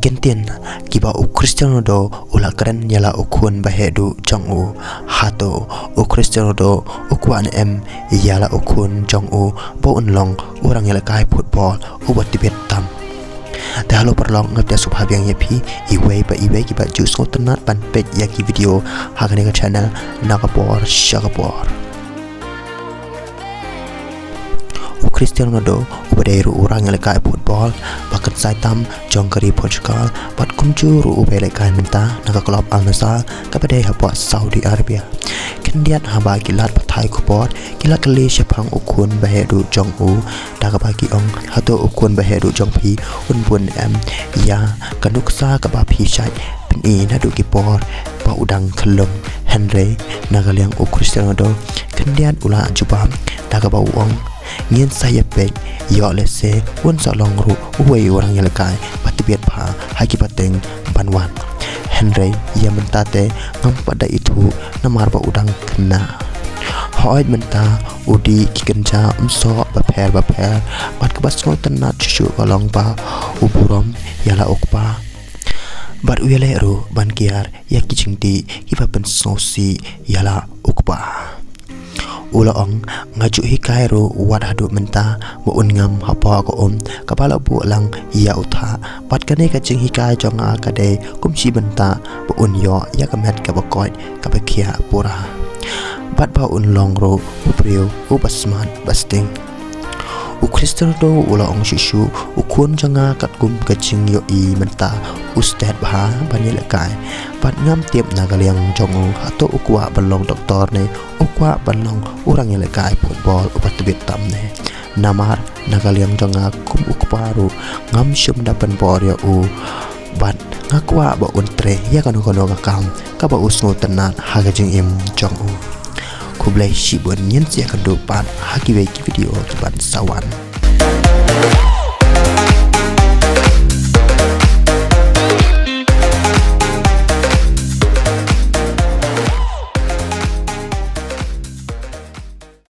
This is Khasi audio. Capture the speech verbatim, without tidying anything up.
Kyntien kiba u Cristiano Ronaldo u la kren ïa la u khun ba heh duh jong u. Hato u Cristiano Ronaldo u kwah ne em ïa la u khun jong u ba un long u rangïalehkai football uba tbit tam? Te halor paralok, nga pdiang sngewbha biang ïa phi iwei pa iwei kiba ju sngewtynnat ban peit ïa ki video ha kane ka channel na ka por sha ka por. U Cristiano Ronaldo uba dei ruh u rangïalehkai football ba kynsai tam jong ka ri Portugal bad kumjuh ruh uba ïalehkai mynta na ka club Al Nassr kaba dei hapoh Saudi Arabia. Khyndiat haba ki lad pathai khubor ki la kylli shaphang u khun ba heh duh jong u, da kaba ki ong, hato u khun ba heh duh jong phi un bun em ïa ka nuksa kaba phi shait pyni naduh ki por ba u dang khyllung? Hynrei na ka liang u Cristiano Ronaldo khyndiat u la jubab da kaba u ong, ngin sa ïa peit, ïoh lehse un sa long ruh uwei u rangïalehkai ba tbit bha ha ki pateng ban wan. Hynrei ïa mynta te ngam pat da ithuh namar ba u dang khynnah. Hooid mynta u dih ki kynja umsoh bapher bapher bad kaba sngewtynnat shuh shuh ka long ba u burom ïa la u kpa bad u ïaleh ruh ban kiar ïa ki jingdih kiba pynsngewsih ïa la u kpa. U la ong, nga ju hikai ruh wat haduh mynta ba un ngam hapoh ka um kaba la buh lang ïa u thah, bad kane ka jinghikai jong nga ka dei kum shi bynta ba un ïoh ïa ka met kaba koit kaba khiah pura bad ba un long ruh u briew uba smat ba sting. U Cristiano Ronaldo u la ong shuh shuh, u khun jong nga katkum ka jingïohi mynta u stet bha ban ïalehkai bad ngam tip na ka liang jong u hato u kwah ban long doktor ne u kwah ban long u rangïalehkai football uba tbit tam ne. Namar na ka liang jong nga kum u kpa ruh ngam shym da pynbor ïa u bad nga kwah ba un trei ïa kano kano ka kam kaba u sngewtynnat ha ka jingim jong u. Khublei shibun, ngin sa ïakynduh pat ha kiwei ki video kiban sa wan.